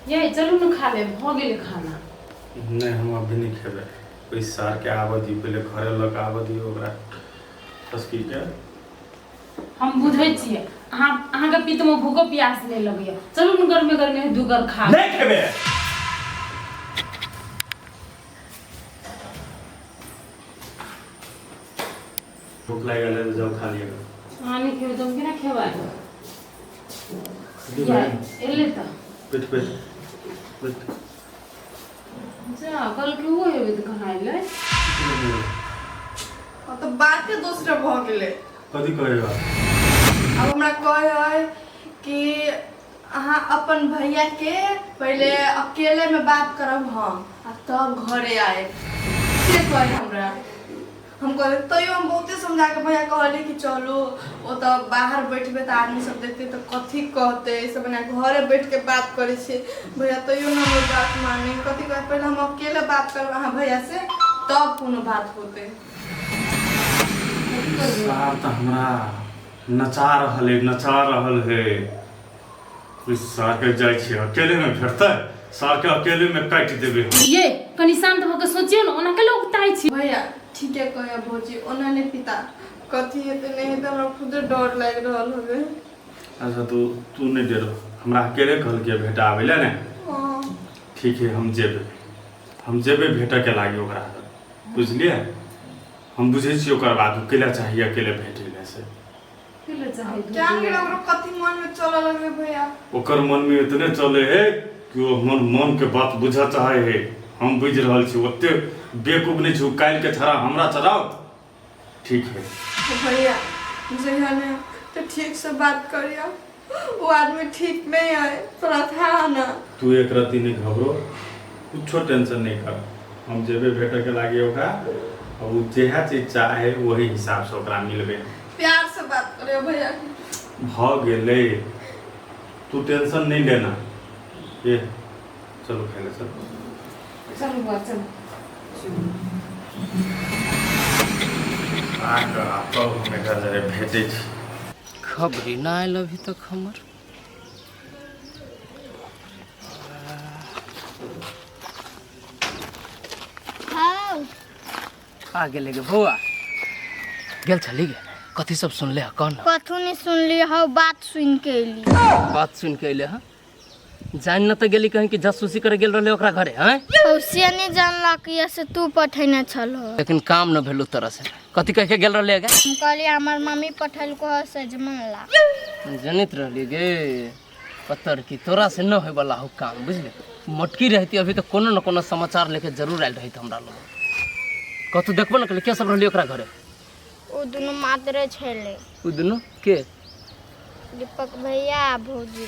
ये चलू ने खा ले भऽ गेलै खाना। नहि, हम अभी नहि खेबै। ओहि सारके आबऽ दियौ पहिले, घरे लऽ कऽ आबऽ दियौ ओकरा तस्कीरके। हम बुझै छियै अहाँ, अहाँके पित्तमे भूखो प्यास नहि लगैया। चलू ने गरमे गरमे दू गर खा। नहि खेबै। भूख लागि गेलै तऽ जाउ खा लिअ। अहाँ नहि खेबै तऽ हम केना खेबै? एलै तऽ बैठ बैठ बैठ। जा कल के वो हेबै तऽ कहाँ एलै? हाँ, तऽ बाते दोसरे भऽ गेलै। कथी कहै बा? आब हमरा कहै है कि अहाँ अपन भैया के पहिले अकेले में बात करब हम आ तब घरे आए से कहे हमरा। हम कहलियै तैयो हम बहुते समझा के भैया कहलियै कि चलू, ओतऽ बाहर बैठबै तऽ आदमी सब देखतै तऽ कथी कहतै, ई सब बना घरे बैठ के बात करै छियै भैया। तैयो न हमर बात माने। कथी कहै, पहिले हम अकेले बात करब अहाँ भैया से तब कोनो बात होतै। सार तऽ हमरा नचा रहल है, नचा रहल है। ओहि सारके जाइ छियै, अकेलेमे भेटतै, सारके अकेलेमे काटि देबै हम। ये कनि शांत भऽ कऽ सोचियौ ने, ओना केला उकताइ छी? भैया ठीके कहै भौजी, ओना नहि पिता कथी हेतै नहि हेतै, हमरा खुदे डर लागि रहल हवे। अच्छा तू तू नहि डरो। हमरा अकेले कहलकै भेटा आबै लए ने? हाँ। ठीक है, हम जेबै, हम जेबै भेटऽके लागी ओकरा, बुझलियै? हम बुझै छियै ओकर बाद ओ कैला चाहिए अकेले भेटै लए से। केला चाहे? जान गेल ओकरो कथी मन में चलऽ लगलै भैया। ओकर मन में इतने चले है कि ओ हमर मन के बात बुझऽ चाहे है। हम बुझि रहल छी, ओते बेवकूफ नहि छी ओ। काल्हि के छड़ा हमरा चढ़ाओत? ठीक है। तो भैया जहिया ने तो ठीक से बात करिया, वो आदमी ठीक नहीं है, थोड़ा था ना। तू एक रत्ती नहीं घबरो, कुछो टेंशन नहीं कर। हम जेबे भेटे के लागी ओकरा और उ जेहा चीज चाहे वही हिसाब से ओकरा मिलबे। प्यार से बात करियो भैया। भ गेलै, तू टेंशन नहीं लेना। ये चलो, खाइ ले चलो। चलू बुआ, चलू। आके आ तब हम एकरा जरे भेटै छी। खबरी ना आयल अभी तक हमर। हाँ। आ गेलै गे बौआ, गेल छली गे? कथी सब सुनले हँ, कह ना। कथू नहीं सुनली हौ, बात सुन के एली। बात सुन के अइले हँ? जान न तऽ गेली कहीं कि जासूसी करे गेल रहले ओकरा घरे हैं? हौ से नहीं जानलक ये से तू पठेने छल हो। लेकिन काम न भेलू तरह से। कथी कह के गेल रहले गे? हम कहली हमर मम्मी पठेलको ह सजमन ला। जनैत रहली गे पत्थर की तोरा से न होय वाला हो काम, बुझले? मोटकी रहती अभी तो कोनो न कोनो समाचार लेके जरूर आयल रही हमरा लग। कतौ देखबो न कली। के सब रहली ओकरा घरे? ओ दुनू मात्रे छले। उ दुनू के? दीपक भैया आ भौजी।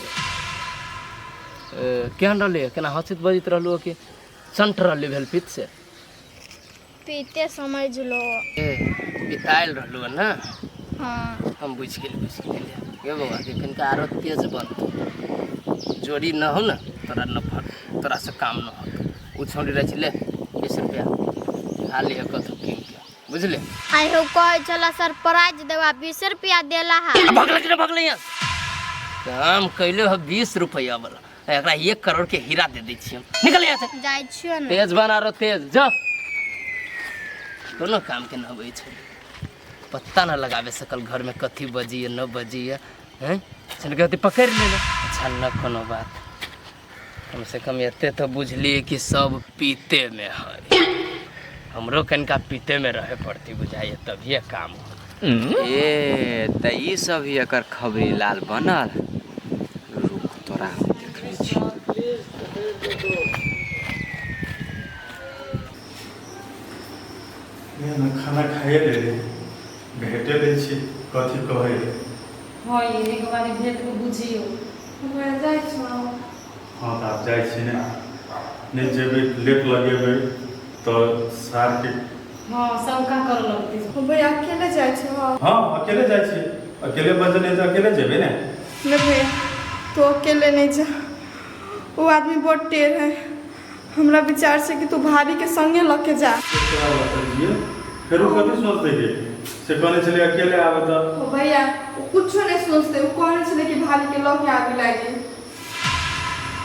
ए, केहन रहले? केना हँसैत बजैत रहलू कि चंट रहली भेल पित से? पीते समझ लो। ए, बितायल रहलू हन ना? हाँ। हम बुझि गेली, बुझि गेली गे बौआ के। कनिका आरो तेज बनतौ, जोड़ी न हो न तोरा न फट, तोरा से काम न होतो। उ छौड़ी रहै छै, ले 20 रुपया खा लिह कथू कीन के, बुझले? आइ हो कहै छला सरप्राइज देबा, 20 रुपया देला हा। आ भगले कि न भगले यहाँ काम कैले हो 20 रुपया वाला, एकरा 1 करोड़ के हीरा दे दै छियै। निकल यहाँ से। जाइ छियो ने। तेज बना रो, तेज जा। कोनो काम के न होबै छै, पत्ता न लगाबे सकल घर में कथी बजिए न बजिए हैं। चल के पकड़ लेले। अच्छा न कोनो बात, कम से कम एते तो बुझलिए कि सब पीते में है। हमरो कनिका पीते में रहे पड़ती बुझाइए, तभिए काम हो। ए तऽ ई सब ही एकर खबरी लाल बनल। रुक, तोरा हम देखै छी। नहि ने खाना खाइए लेली, भेटे दै छी कथी कहै है। हाँ ये एक बारी भेट के बुझियो। हमरा जाइ छौ? हँ तऽ आब जाइ छी ने। नहि जेबै, लेट लगेबै तऽ सारके हाँ शंका कर लगती। ओ भैया अकेले जाइ छौ? हँ, अकेले जाइ छी। अकेले बजलै तऽ अकेले जेबै ने। नहीं भैया, तू अकेले नहीं जा, वो आदमी बहुत टेढ़ है। हमरा विचार से कि तू भाभी के संगे लऽ के जा। तोरा लऽ कऽ जियै, फेर ओ कथी सोचतै गे? से कहने छलै अकेले आबे तऽ। ओ भैया, ओ कुछो नहीं सोचते, वो कहने छलै कि भाभी के लऽ के आबे लागी।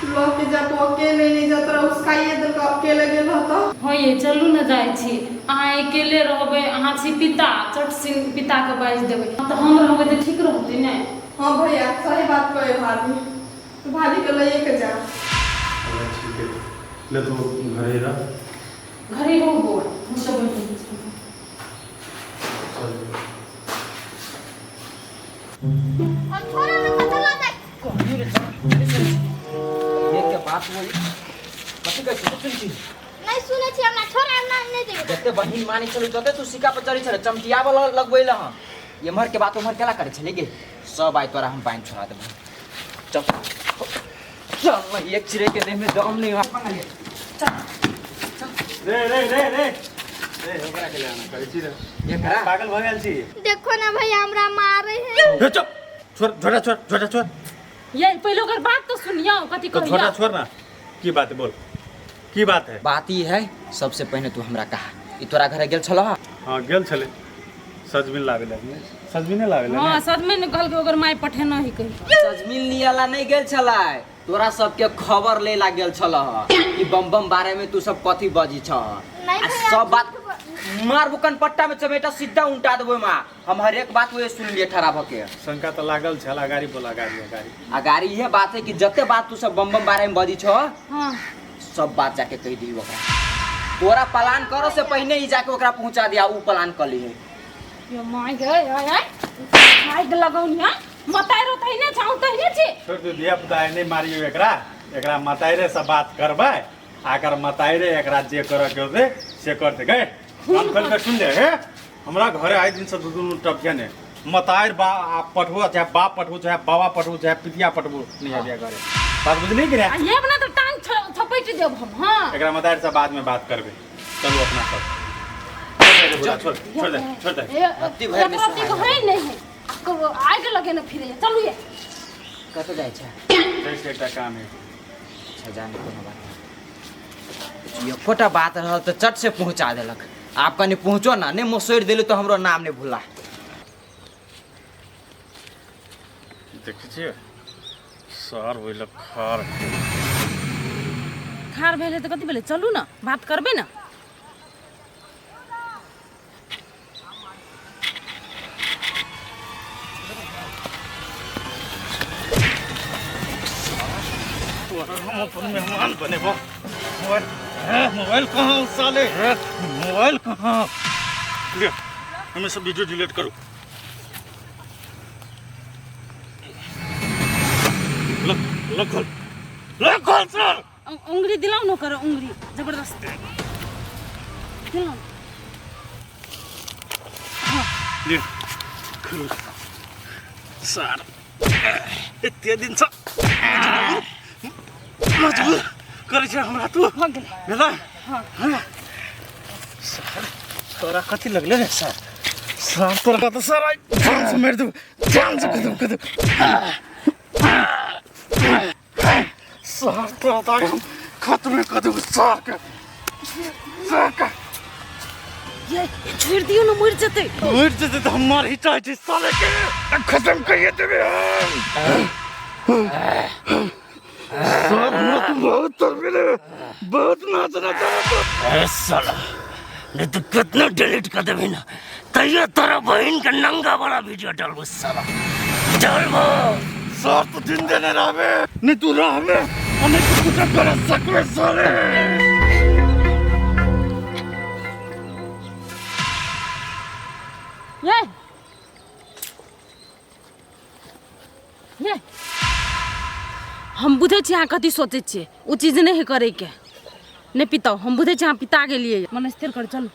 लऽ के जातो अकेले नहीं जात रह उसकाइए देलक अकेले गेल हत। हँ ये चलू ने जाइ छी, अहाँ अकेले रहबै, अहाँ छी पिता, चट सिन पिताके बाजि देबै, तऽ हम रहबै तऽ ठीक रहतै ने। हाँ भैया सही बात कहे भाभी, तो भाभी के लइए के जा। अच्छा ठीक है, ले तू घरे रह। घरे रहू बौआ, हम सब बैठल छी। चल। और छोड़ो ना कतऽ लऽ जाइ। ये के बात बोली कथी कहै छी सुन छी? नहीं सुनै छी हमरा, छोड़ हमरा नहीं देबै। जते बहिन मानै छलू तते तू सिक्का पर चढ़ै छले, चमटियाबऽ लगबै लए हम। एम्हर के बात उम्हर केला करै छलै गे? सब आइ तोरा हम पानि छोड़ा देबौ। चल चल, एक चिड़ै के देह में दम नहीं हो। रे रे रे रे रे, ओकरा के लेना करै छी रे? एकरा पागल भऽ गेल छी? देखो ना भैया हमरा मारे है। हे चुप, छोड़ झोटा, छोड़ झोटा, छोड़। ये पहिले ओकर बात तो सुनियौ, कथी तो कहैया। झोटा छोड़ ना, की बात है बोल, की बात है? बात ई है, सबसे पहले तू हमरा कहा, ई तोरा घरे गेल छलह? हाँ गेल छलै, सजमनि लाबै लए, सजमनि लाबै लए। हँ सजमनि कहलकै ओकर माय पठेना ही कहि। सजमीन लियाला नहीं गेल छलै, तोरा सबके खबर ले ला गेल छलह कि बम बम बारे में तू सब कथी बजी छ। नहीं आ भैया, सब बात मारबो कन पट्टा में चमेटा सीधा उल्टा देबो माँ। हम हर एक बात वही सुन लिए ठड़ा भके। शंका तो लागल छल, अगाड़ी बोल, अगाड़ी अगाड़ी। अगाड़ी इहे बात है कि जते बात तू सब बम बम बारे में बजी छ, हाँ सब बात जाके कह दी ओकरा। तोरा प्लान करो से पहले ही जाके ओकरा पहुंचा दिया, ऊ प्लान कर ली है। यो my गे आय आय आगि लगौनिया मताइ रोतै ने छाउ तहिने छी। छोड़ दू, धिया पुता है, नहीं मारियो एकरा, एकरा मताइरे से बात करबै, आकर मताइरे एकरा जे करऽ के होतै से करतै। गए कान खोल के सुन ले, हे हमरा घरे आइ दिन से दू दू टपिया ने मताइर बा आ पठबो, चाहे बाप पठबो, चाहे बाबा पठबो, चाहे पितिया पठबो, नहीं आबिया घरे। बात बुझली कि आ नहीं? ये अपना तो टांग थपैट देब हम। हाँ एकरा मताइर से बाद में बात करबै, चलू अपना सब। छोड़ छोड़ छोड़ दे, छोड़ दे। रत्ती भरि नहि एकरा सुहाय। है नहीं है, आगि लगे ने फिरे, चलू ये। कतऽ जाइ छै? जैसे एकटा काम है। अच्छा जाने कोनो बात नहीं, एकोटा बात रहल तऽ चट से पहुंचा देलक। आप कनि पहुँचो ना, नहीं मोसोरि देलू तऽ हमरो नाम नहीं भूला। देखै छियै सार होइल खार। खार भेलै तऽ कथी भेलै, चलू ने बात करबै ने। तोरा हम अपन मेहमान बनेबो। मोबाइल मोबाइल कहाँ साले, मोबाइल कहाँ? लियो हमें सब वीडियो डिलीट करो। लग लग खोल, लग खोल सर। उंगली दिलाओ न करो, उंगली जबरदस्त दिलाओ। लियो खोल सर, एते दिन से मजबूर करै छै हमरा तू। भऽ गेलै। भेलै? हाँ। सर तोरा कथी लगले रे सर? सर तोरा तऽ सर I जान से मारि देबो, जान से खत्म कर देबो सर, तोरा तऽ आइ हम खत्मे कर देबो सर के, सर के। ये छोड़ि दियौ ने, मरि जेतै। मरि जेतै तऽ हम मारही चाहै छी साले के, खत्म करिए देबै हम। सर हमरा तू बहुत तड़पेले, बहुत नाच नाच। ए साला, नहीं तो कितना डिलीट कर देबी ना तैयो तोरा बहिन के नंगा वाला वीडियो डालबो साला, डालबो। सर तू जिंदे नहीं रहबे, नहीं तू रहबे और नहीं तू कुछ कर सकबे साले। ये ये हम बुझै छी अहाँ कथी सोचै छियै, ओ चीज नहि है करैके, नहि पिताउ, हम बुझै छी अहाँ पिता गेलियै, मन स्थिर कर, चलू।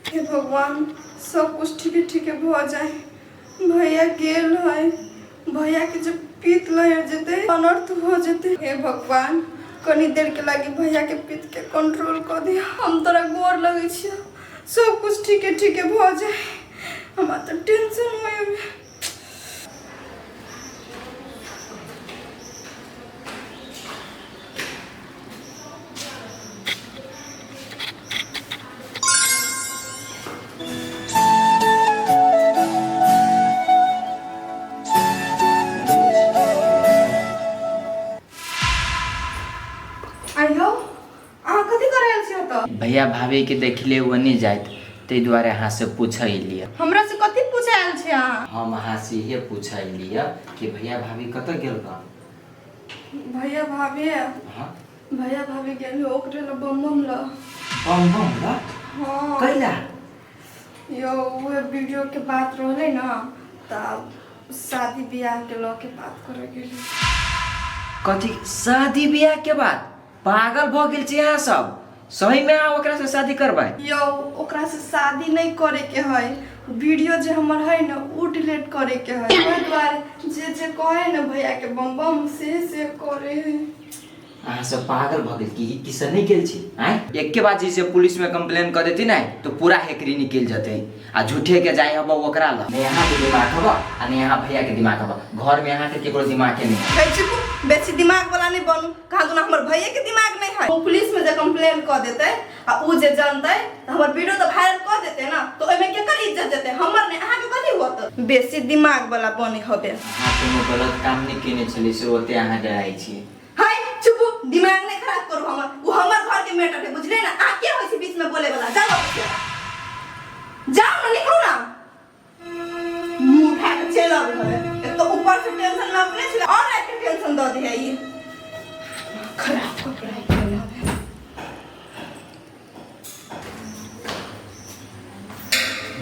हे भगवान, सब कुछ ठीके ठीके भऽ जाए। भैया गेल है, भैया के जब पीत लहर जेतै अनर्थ हो जेतै। हे भगवान, कनी देर के लागी भैया के पीत के कंट्रोल कऽ दिया, हम तोरा गोर लगै छियौ, सब कुछ ठीके ठीके भऽ जाए। हमरा तऽ टेंशन होइए। भैया भाभीके देखले ओने जाइत, ताहि दुआरे अहाँसँ पूछै एलियै। हमरा से कथी पूछे आयल छी अहाँ? हम अहाँसँ इहे पूछै एलियै कि भैया भाभी कतऽ गेल बा? भैया भाभी? हाँ। भैया भाभी गेल ओकरे ला बम बम ला। बम बम ला? हाँ। कैला? यो उहे वीडियो के बात रहले ना, तब शादी ब्याह के लऽ के बात करे गेली। कथी शादी ब्याह के बात? पागल भऽ गेल छी अहाँ सब? सही में अहाँ ओकरा से शादी करबै? यौ ओकरा से शादी नहीं करे के है, वीडियो जे हमर है ना उ डिलीट करे के है, ओहि दुआरे जे जे कहे ना भैया के बम बम से करे है। अहाँ सब पागल भऽ गेल की? की से नहीं गेल छी? आँय एके बात जे पुलिस में कंप्लेन कर देती ना तो पूरा हेकरी निकल जते, आ झूठे के जाय हब ओकरा ल। नहीं अहाँ के दिमाग हब आ नहीं अहाँ भैया के दिमाग हब, घर में अहाँ के केकरो दिमाग के नहीं है। चुप, बेसी दिमाग वाला नहीं बनू, कहाँ दुना हमर भैया के दिमाग नहीं है। वो पुलिस में जे कंप्लेन कर देते आ उ जे जानते त हमर वीडियो तो वायरल कर देते ना, तो ओइ में केकर इज्जत जेते? हमर नहीं, अहाँ के कथी होत? बेसी दिमाग वाला बने हबे। अहाँ कोनो गलत काम नहीं केने छली से ओते अहाँ डराइ छी। हाय चुप, दिमाग नहीं खराब करू हमर, उ हमर घर के मैटर है बुझले ना। आ के होय छै बीच में बोले वाला? जाओ वापस से, जाओ ना, निकलू ना, मुंह उठा के चल आबे हबे। एक तो ऊपर से टेंशन में अपने छले और रात के टेंशन the दे है ई खराब कपड़ा है चल आबे।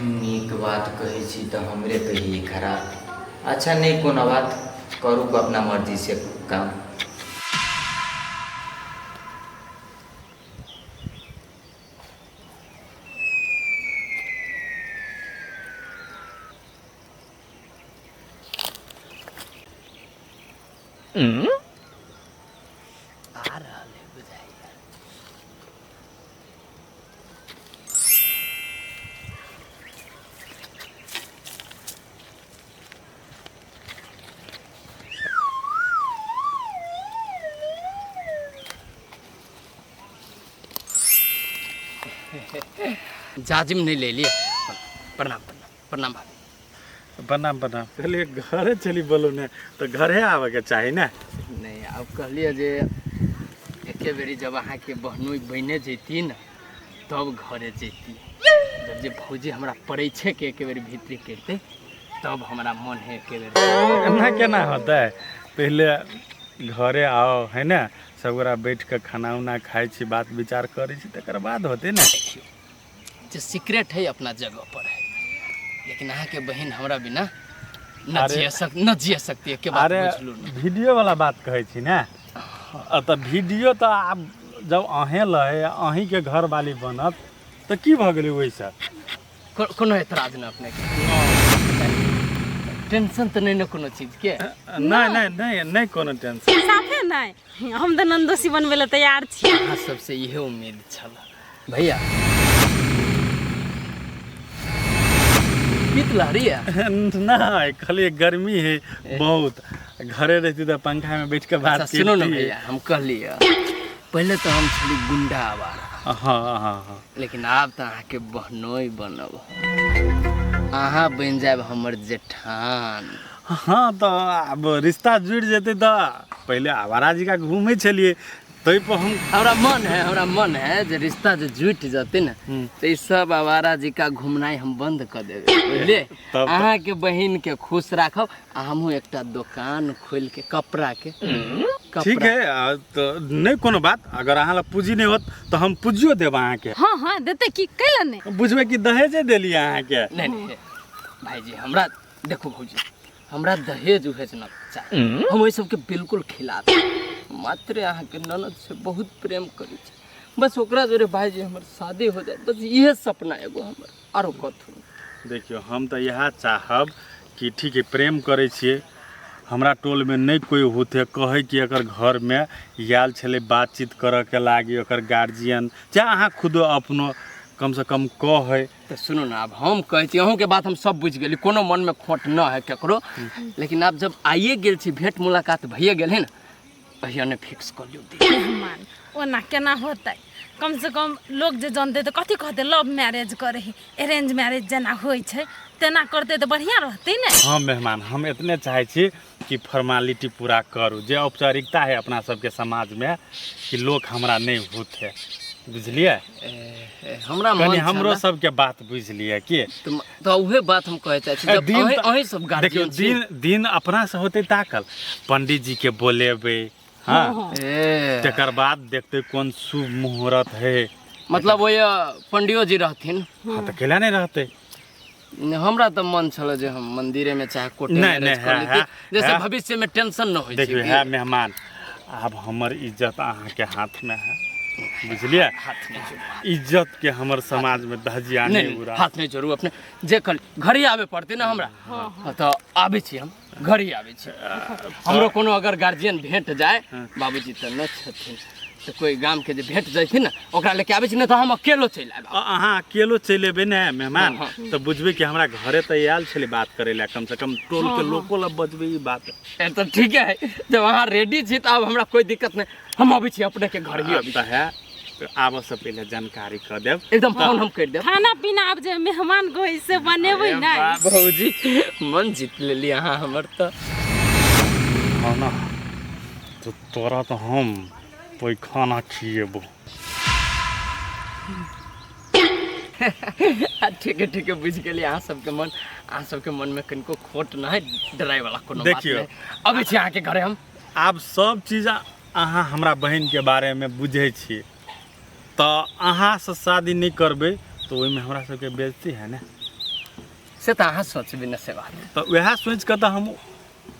नीक बात कहै छी तऽ हमरे कहिए खराब। अच्छा नहीं कोनो बात, करू अपना मर्जी से काम। आ रहल है बुझाइया। जाजिम नहीं ले लिया। प्रणाम प्रणाम प्रणाम भाभी। प्रणाम प्रणाम। कहलिए घरे चली बोलू ने तो घरे आवे के चाही ना। नहीं अब कहलिए जे एके बेरी जब अहाँ के बहनोई बने जैती ना तब घरे जैती, जब जे भौजी हमरा पड़ै छै के एके बेरी भीतरी करते तब हमरा मन है एके बेरी। एना केना होता है? पहले घरे आओ है ना, सब गोरा बैठ के खाना उना खाइ छी, बात विचार करै छी, तकर बाद होते ना। देखियो जे सीक्रेट है अपना जगह पर है, लेकिन अहाँ के बहन हमरा बिना न जिए सक न जिए सकती है के बात बुझलू ना। वीडियो वाला बात कहै छी ना, तऽ वीडियो तऽ आब जब अहें लहे अहीं के घर वाली बनत तऽ की भऽ गेलै ओहिसँ? कोनो एतराज ना अपने के, टेंशन तऽ नहीं ना कोनो चीज के? नहीं नहीं नहीं नहीं कोनो टेंशन साफे नहीं, हम तऽ नंदोसी बनबै लए तैयार छी। अहाँ सबसे इहे उम्मीद छल भैया। शीत लहरी है? नहीं खाली गर्मी है बहुत, घरे रहती तो पंखा में बैठ के बात। अच्छा सुनो ना भैया, हम कहलिए पहले तो हम छली गुंडा आवारा, हाँ हाँ हाँ, लेकिन आब तो अहाँ के बहनोई बनब, अहाँ बन जायब हमर जेठान। हाँ तो अब रिश्ता जुड़ जेते तो पहले आवारा जी का घूमे छलिए तै पर हम हमरा मन है, हमरा मन है जे रिश्ता जे जुट जते ना तो ई सब आवारा जी का घूमनाई हम बंद कर देबे बुझलिए। अहाँ के बहिन के खुश राखब आ हमहूँ एकटा दोकान खोल के कपड़ा के। ठीक है तो नहीं कोनो बात, अगर अहाँ ला पूंजी नहीं होत तो हम पूंजियो देब अहाँ के। हाँ हाँ देते की कैला नहीं बुझबे कि दहेजे देलिए अहाँ के। नहीं नहीं भाईजी हमरा देखो भौजी हमरा दहेज उहेज न चाही, हम ओहि सबके बिल्कुल खिलाफ, मात्र अहाँ के ननद से बहुत प्रेम करै छी, बस ओकरा जोरे भाईजी हमर शादी हो जाए बस इहे सपना एगो हमर, आरो कथू। देखियो हम तऽ इएह चाहब कि ठीक है प्रेम करै छियै, हमरा टोल में नहीं कोई होते कहै कि एकर घर में आयल छलै बातचीत करऽ के लागी ओकर गार्जियन चाहे अहाँ खुदो अपनो कम से कम कहै। तऽ सुनू ना आब हम कहै छी अहूँके बात हम सब बुझि गेली, कोनो मनमे खोट न है केकरो, लेकिन आब जब आइए गेल छी भेंट मुलाकात भइए गेल है ना, अहिया ने फिक्स कर लियौ। मेहमान ओना केना होतै? कम से कम लोग जे जानते तऽ कथी कहतै? लव मैरिज करे है, अरेंज मैरिज जेना होइ छै तेना करते तऽ बढ़िया रहतै ने। हाँ मेहमान हम इतने चाहै छी कि फॉर्मेलिटी पूरा करू, जे औपचारिकता है अपना सबके समाज में कि लोग हमरा नहीं होते बुझलियै? हमरा मन कनि हमरो छला। सबके बात बुझि लिअ की। तऽ उहे बात हम कहै चाहै छी, जब दिन अहीं तऽ- अहीं सब देखियौ, गार्जियन छी। दिन दिन अपना से होतै ताकल, पंडित जी के बोलेबै, हाँ, ए, तकर बाद देखते कोन शुभ मुहूर्त है। मतलब ओहि पंडियो जी रहथिन? हाँ, तऽ केला नहि रहतै? हमरा तऽ मन छल जे हम मंदिरे में चाहे कोर्टे नहि, मैरिज नहि, कर है, लेती, है, जैसे है। भविष्य में टेंशन न होइ छै। देखियौ, है मेहमान, आब हमर इज्जत अहाँके हाथमे है, बुझलियै? हाथ नहि जोड़ू। इज्जत के हमर समाज में धजिया नहि, नहीं उड़ा। हाथ नहि जोड़ू अपने, जे कल घरे आबे पड़तै ने हमरा। हाँ, तऽ आबै छी हम, घरे आबै छी। हमरो कोनो अगर गार्जियन भेट जाय, बाबूजी तऽ नहि छथिन, तऽ कोइ गामके जे भेट जैथिन ने, ओकरा लेके आबै छी, नहि तऽ हम अकेलो चलि आयब। अहाँ अकेलो चलि एबै ने मेहमान, हाँ, तऽ बुझबै कि हमरा घरे तऽ आयल छलै बात करै लए। कम से कम टोल के लोको लए बजबै ई बात। ए, तऽ ठीक है, जब अहाँ रेडी छी तऽ आब हमरा कोइ दिक्कत नहि, हम अबै छी अपनेके घर ही अबै छी। तऽ है, आबऽ से पहिले जानकारी कऽ देब। एकदम, फोन हम करि देब। खाना पीना आब जे मेहमान को से बनेबै अरे ने। वाह भौजी, मन जीत लेली अहाँ हमर तऽ। खाना तऽ तोरा तऽ हम पैखाना खिएबो। आ ठीके ठीके, बुझि गेलियै अहाँ सबके मन, अहाँ सबके मनमे कनिको खोट नहि, डराय वाला कोनो बात देखियौ। नहि। अबै छी अहाँके घरे हम। आब सब चीज अहाँ हमरा बहिनके बारेमे बुझै छियै, तऽ अहाँसँ शादी नहि करबै तऽ ओहिमे हमरा सबके बेइज्जती है ने। से तऽ अहाँ सोचबै ने से बात। तऽ वएह सोचि कऽ तऽ हम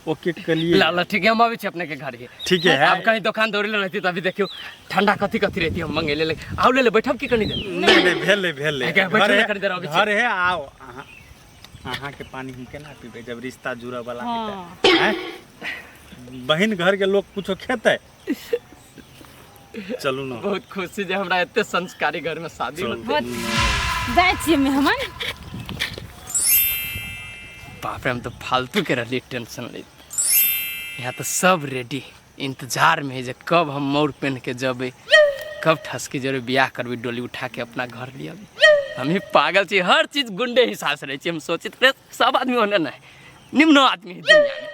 ओके केलियै। ला ला, ठीक है, हम अबै छी अपने के घर ही। ठीके है। आब कहीं दोकान दौड़े रहती तऽ अभी देखियौ ठंडा कथी कथी रहती, हम मंगेले ले आउ, ले ले बैठब की कनी देर? नहि नहि, भेलै भेलै। आगे बैठू घर ने है, कनी देर, अबै छी। घर है, आउ अहाँ। अहाँके पानी हम केना पीबै जब रिश्ता जुड़ऽ वाला है तऽ, आँय? बहिन घर के लोग कुछो खेतै? चलू ने। बहुत खुशी जे हमरा एते संस्कारी घर में शादी चलू। होतै। जाइ छियै मेहमान। बाप रे, हम तऽ फालतू के रहली टेंशन लैत। यहाँ तऽ सब रेडी इंतजार में है जे कब हम मौर पहन के जबै, कब ठसकी जरूर बियाह करबै, डोली उठा के अपना घर लिअ। हम ही पागल छी, हर चीज गुंडे हिसाब से रहै छी। हम सोचित रहे सब आदमी ओहने नहि, निम्नो आदमी है दुनिया में।